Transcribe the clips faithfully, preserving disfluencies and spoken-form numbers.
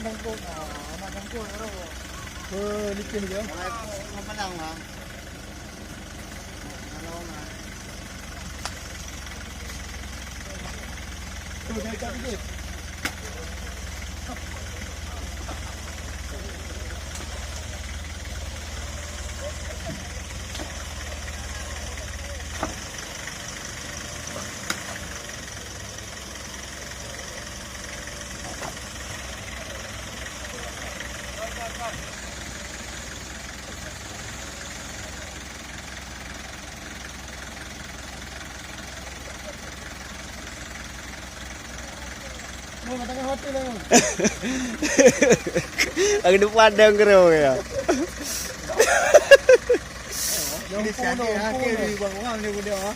Bangkok, ah, anak bangkok, ya, Rob. Ke likih je. Mulai, mulai padang, Bang. Kalau, Bang. Tuh, saya tak pergi. Lagi depan ada yang gerau ya. Ini sakit hati ni, bang, orang ni budak, ah.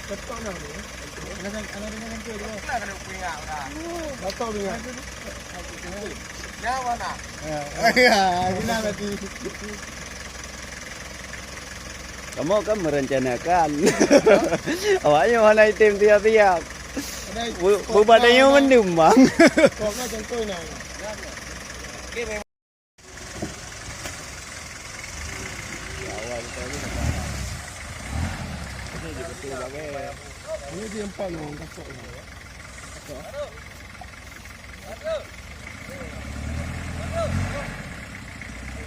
Betul dah ni. Ada, ada, ada, ada, ada. Betul dah. Nyawa nak. Ya, ya, gila lagi. Kamu kan merencanakan. Awaknya mana item tiap-tiap. Bu-, bubat tanya mendung, Bang. Kau kan contoh ni. Awal kita ni nampak. Ini je betul bagai. Ini je empat ni orang kasut ni. Kasut.